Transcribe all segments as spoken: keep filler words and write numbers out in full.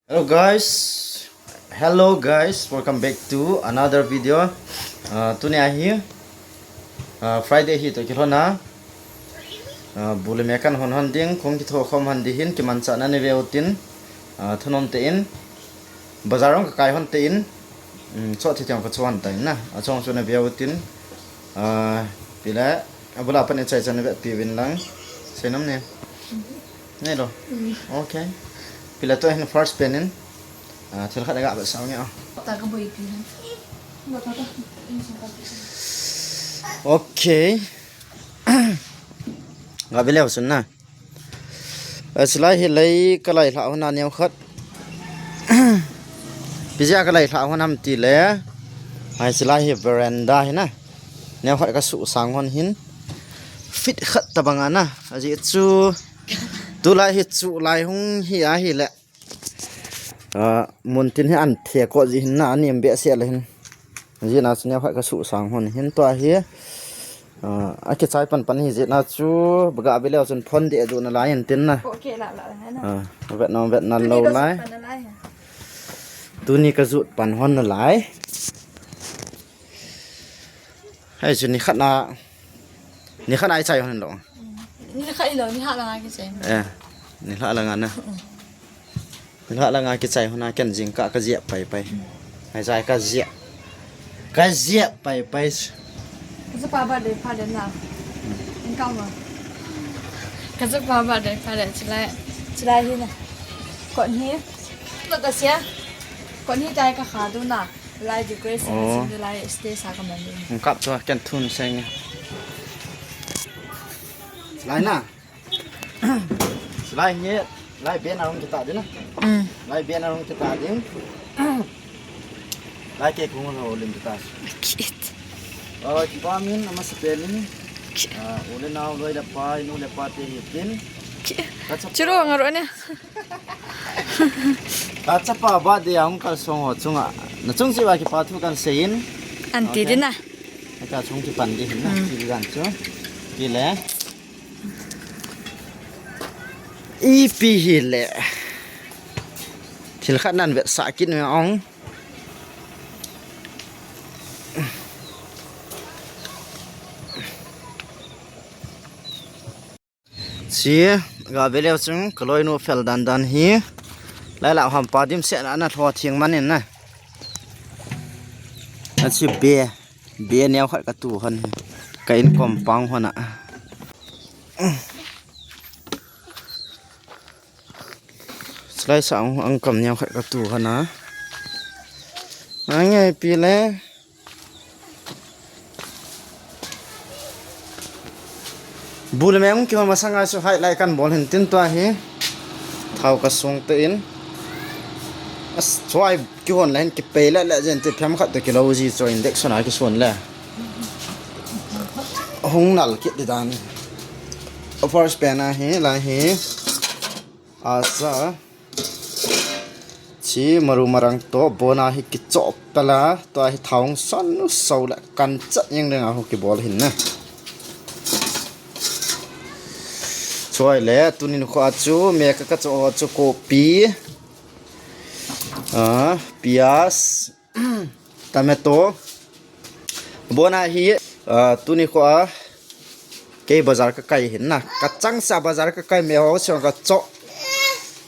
Hello guys, hello guys, welcome back to another video. Uh, tuni ahi uh, Friday hi to kilhona uh, bule me kan hon hon ding kong kitho khom hon di hin kiman cha na ni veu tin uh, thanom te in bazar ong ka kai hon te in um, cho thi tiang ka chuan ta in na a chong chu na veu tin uh, pile abula pan e chai chan ve pi vin lang senom ne. Nei lo. Okay. Pila to hin first pen in. Ah, thil khat ga ba sao nge. Ta ka boi pi. Okay. Ga bile usun na. Asilai hi lei ka lai hla hona neo khat. Pizia ka lai hla honam ti le. Ai silai hi veranda hi na. Neo khat ka su sang hon hin. Fit khat ta banga na. Aji chu. Tulai hi chu lai hung hi a hi le. Ah, mun tin hi an the ko ji hin na ani em be se le hin. Ji na chu ne khat ka su sang hon hin to hi. Ah, a kichai pan pan hi ji na chu baga be le chun phon de du na lai in tin na. Ko ke la la na. Ah, vet na vet na lo lai. Tuni ka jut pan hon na lai. Hai chu ni khat na ni khat na i chai hon lo. Ni khat i lo ni ha la ngai ki chai. Eh, ni la la ngai na. Ni la la ngai ki chai hon na ken jing ka ka jia pai pai. Hai chai ka jia. Ka jia pai pai. Ka pa ba de pa de na. Ni ka ma. Ka pa ba de pa de chilai. Chilai hi na. Kon hi. Lo ta sia. Kon hi tai ka kha du na. Lai decoration oh. Lai stage sa ka man ding. Kap chu ken thun seng. Lai na. Lai ni lai ben arong kita ding na. Mm. Lai ben arong kita ding. Lai ke kung ho lim kita. Kit. Oh, kipa min ama sepenin. Ah, ule nau loi le pa, inu le pa te hitin. Chiro ngaro ne. Ka chapa birthday a hung kal song ho chunga. Na chung chiva kipa thu kan seiyin. Anti ding na. Ka chung kipan ding hin na. Hmm. Chi gan chu. Kile. Ipi hile. Thil khat nan vetsah kit ong. Chi, ga ve leu chun, ka loinu fel dan dan hi. Lai la ham pa dim se na na thlo thing man in na. A chi be, be neo khat ka tu hon. Ka in kom pang hon a. Slai sa ang, ang kam neo khat ka tu hon a. Ang ai pi le. Bul me ang kihon masanga chu hai lai kan bol hin tin tua hi. Thau ka sung te in. As chuai kihon la hin kipei le le jen te phem khat to kilo ji chu induction a kison le. Hung nal kit di dan. First pen a hi lai hi. Asa. Chi maru marang to bona hi kichop tala to hi thaung san nu sau la kan chat yang ding a ho kibol hin na. Choi le tunin kho a chu me ka ka cho chu kopi. Ah, pias. Tomato. Bona hi, ah, tuni kho a. Kei bazar ka kai hin na. Ka chang sa bazar ka kai me ho se ka cho.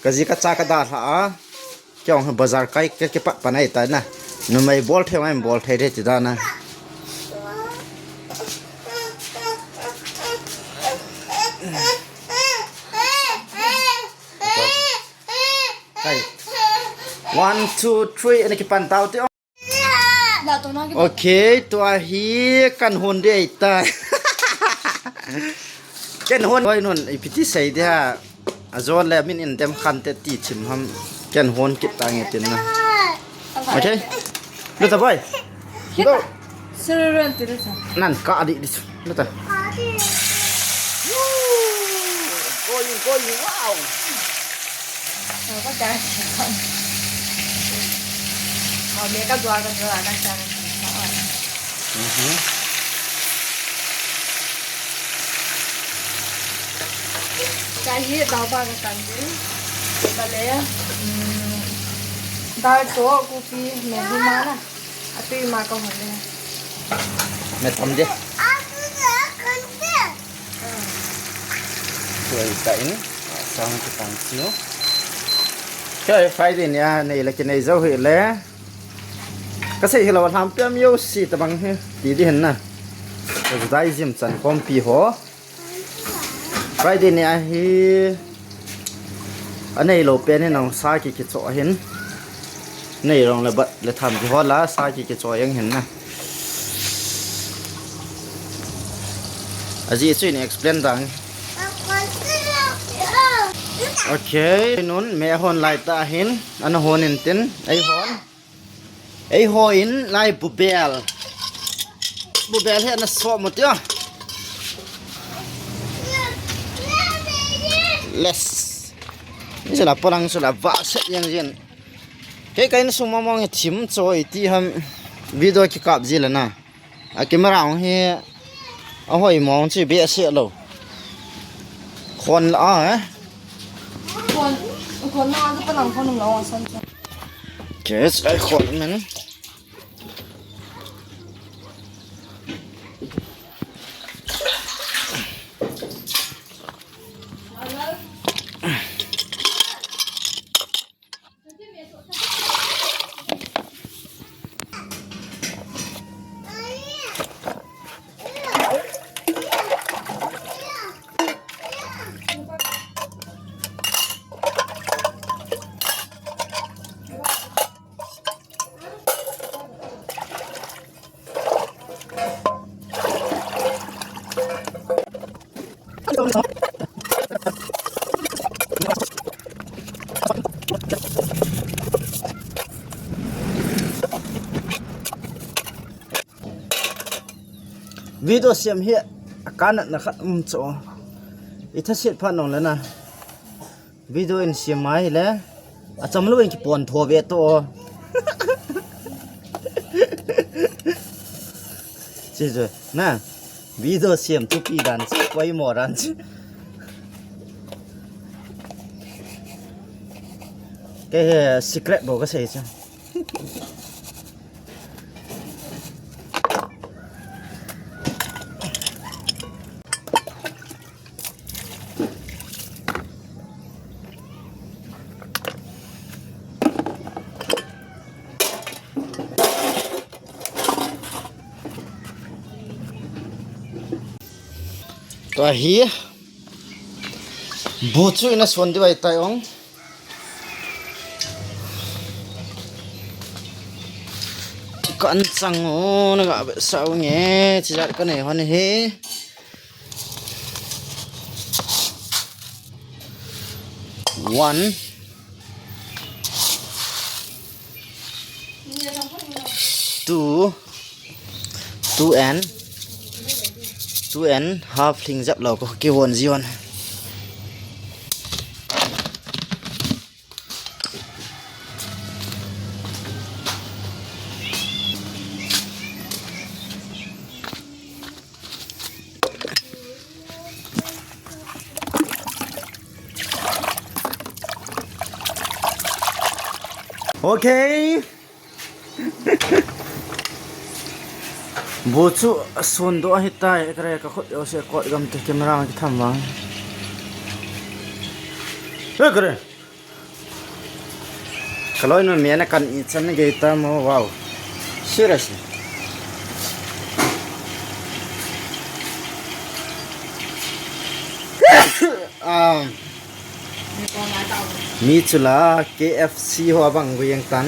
Ka ji ka cha ka da hla a. Kei ong bazar kai ka ke pat panai ta na. Numei bol thei mai bol thei de ti da na. Kai. One, two, three, and kipan tau ti. Okay, tua hi kan hon de ta. Ken hon, hoi non, ipiti sei de ha. Ajo le min in dem khan te ti chim ham. Ken hon kit ta nge tin na. Okay. Lu ta boy. Go. Sir, run to this one. Nan ka di di. Lu ta. Going, going, wow. Ko ta. Ko me ka dua ka dua na sa. Mhm. Ka hi tau pa ka kan din. Ka le. Mm. Dal to, kopi, me lima na. Atui ma ka hon le. Me tam de. Tuai ta in. Sang ki tang siu. Kei Friday nia nei le kinei jou hi le. Ka sei hilou lam piam yo si ta bang hi. Ti di hin na. Ka dai jim chan khompi ho. Friday ni ahi. Anei lou pen hin ong sa ki kicho hin. Nei rong le bat le tham ki hola sa ki kicho yang hin na. Aji chu in explain dang. Okay, nun me hon lai ta hin. Ana hon in tin. Ei hon. Ei hon lai bubel. Bubel hi ana so mo tia. Les. Ni sala palang sala va set yang jin. Kei kai na sung mamong hi thim cho iti ham video ki kap ji la na. A camera hong hi a hoi mong chi be se lo. Khon la a eh. Khon, khon na ka palang khon lo san. Yes, ai khon men. Video siam hi a kanatna khat um cho. I thasit phat nong le na. Video in siam mai le. A cham lo in ki pon tho ve to. Chi jo na. Video siam tu pi dan chi koi mo dan chi. Kei he secret bo ka sei chu. Tua hi. Bu chu ina son di vai tai ong. Kan chang o na ga be sa u nge chi jat ka nei hon hi. One. Two. Two and. Two and half hling jap lo ko ki won ji won. Okay. Bu chu sun do ahi tai, kare ka khut yo se kot gam te camera ki tham vang. Eh, kare. Ka loi nu mi na kan i chan gei ta mo, wow. Seriously. Ah, mi chu la K F C ho abang gu yang tan.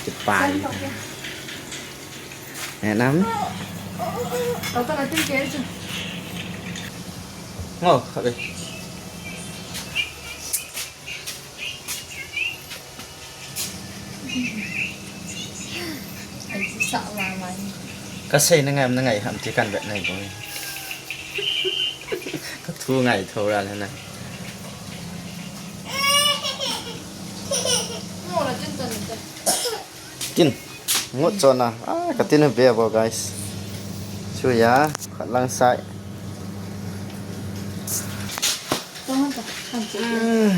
Kipai. Eh, nam. Tao ta la tin ke chu. Ngo, kha be. Ai, sa ma ma ni. Ka sei na ngai, na ngai ham ti kan bet nai bo. Ka thu ngai tho ra le na. Mo la tin tan te. Tin. Ngot chona. Ah, ka tin be bo, guys. Chu ya, khat lang sai. Tong ta, kan chu. Mm.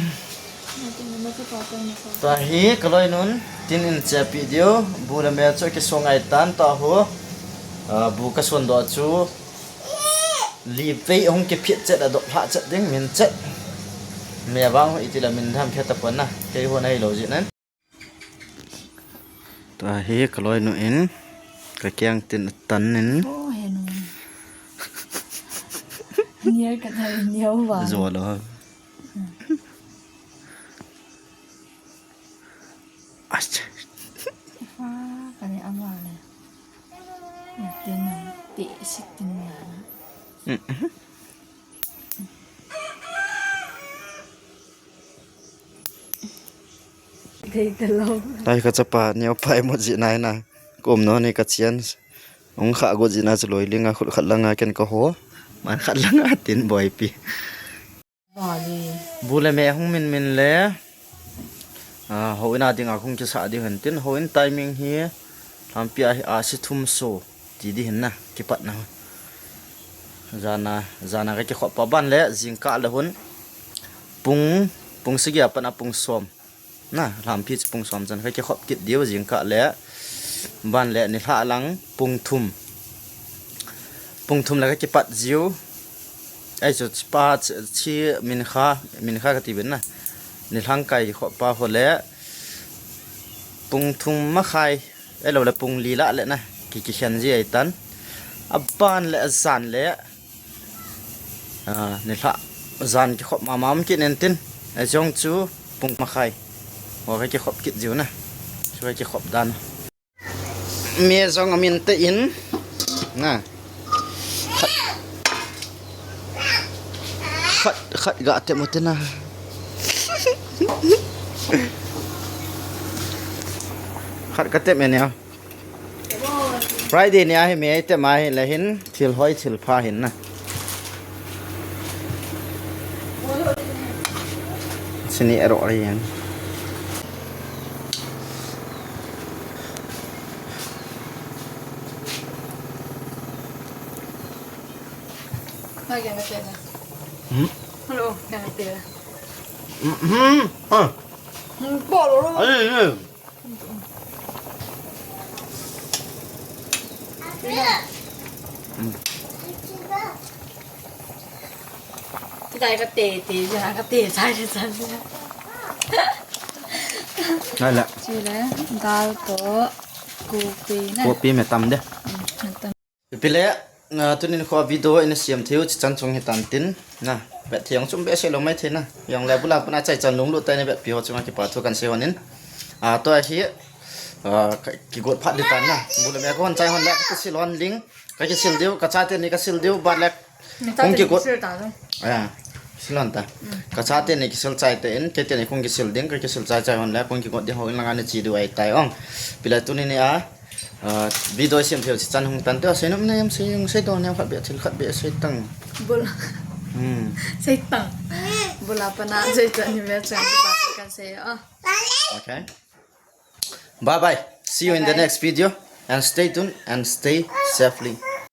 Tua hi kaloinun tin in chepi diu, bu le me chu kisong ai tan ta ho. Ah, bu kason doh chu li vei hung kiphit chet a doh hla chet ding min chet. Me vang ho iti la min tham khe ta pon na. Kei ho nai lo jin an. Tua hi kaloinu in ka kiang tin tan in. Oh, he nu. Niar ka thai niar wa. Zo lo. Acha. Fa, ka ni ama le. Tin na, ti sit tin na. Dei ta lo. Lai ka chapa ni opai mo ji nai na. Kum no ni ka chian. Ong kha go ji na chu loi linga khut khat langa ken ka ho. Man khat langa tin boipi. Bale. Bu le me hung min min le. Ah, ho in a ding a hung kisa di hen tin. Ho in timing hi. Lampi a hi a si thum so. Ti di hin na, kipatna. Jana, jana ka kikhop pa ban le, jingkah le hun. Pung, pung sagi a pat a pung som. Na, lampi chu pung som chan ka kikhop kit diu, jingkah le. Ban le, nilhah lang, pung thum. Pung thum le ka kipat jiu. Ai chu pa chi min kha, min kha ka ti ben na. Nilhang kai kikhop pa ho le. Pung thum ma khai. Elo le pung li lah le na, ki, kikhen ji ai tan. A ban le a jan le, ah, nilhah jan kikhop mama um kit nen tin. A jong chu pung ma khai. Ho ka kikhop kit jiu na. Chu ka kikhop dan. Me jong a min te in. Na. Khat, khat, khat ga te mo te na. Khat ka te me ne. Friday ni ahi me te ma hi le hin thil hoi thil pha hin na. Sini ero ri hin. Mai kya kate na? Hmm? Hello, kya kate na? Hmm. Ah. Hmm, bolo. Ai, ai. Kidai kate, te, ja, kate, sai, sai, sai. Dai la. Chule, dal to, kopi na. Kopi me tam de. Hmm, me tam. Pile, na, tunin kho video ina siam theiu, chi chan chung hi tan tin, na, bet thei jong chum behseh lou mai thei na. Jong le bula pana chai chan lunglut tai na bet pi ho chunga kipa thu kan sei hon in. A, tua hi, a, ka, kigot phat di tan na. Bula me ko hon chai hon le, ka kisil hon ling, ka kisil diu, ka chate ni ka sil diu, ban le, kong kigot. Sil ta lo. A, sil hon ta. Mm. Ka chate ni kisil chai te in, kei te ni kong kisil ding, ka kisil chai chai hon le, kong kigot di ho in langa ni chi diu ai tai ong. Pile tunin ni a, Ah, video siam theiu chi chan hung tan te, sei nom nem sei, sei to nem khat be, thil khat be sei tang. Bula. Hmm. Sei tang. Bula pana sei chan ni me chan ba kan sei, ah. Okay. Bye bye. See you in the next video and stay tuned and stay safely.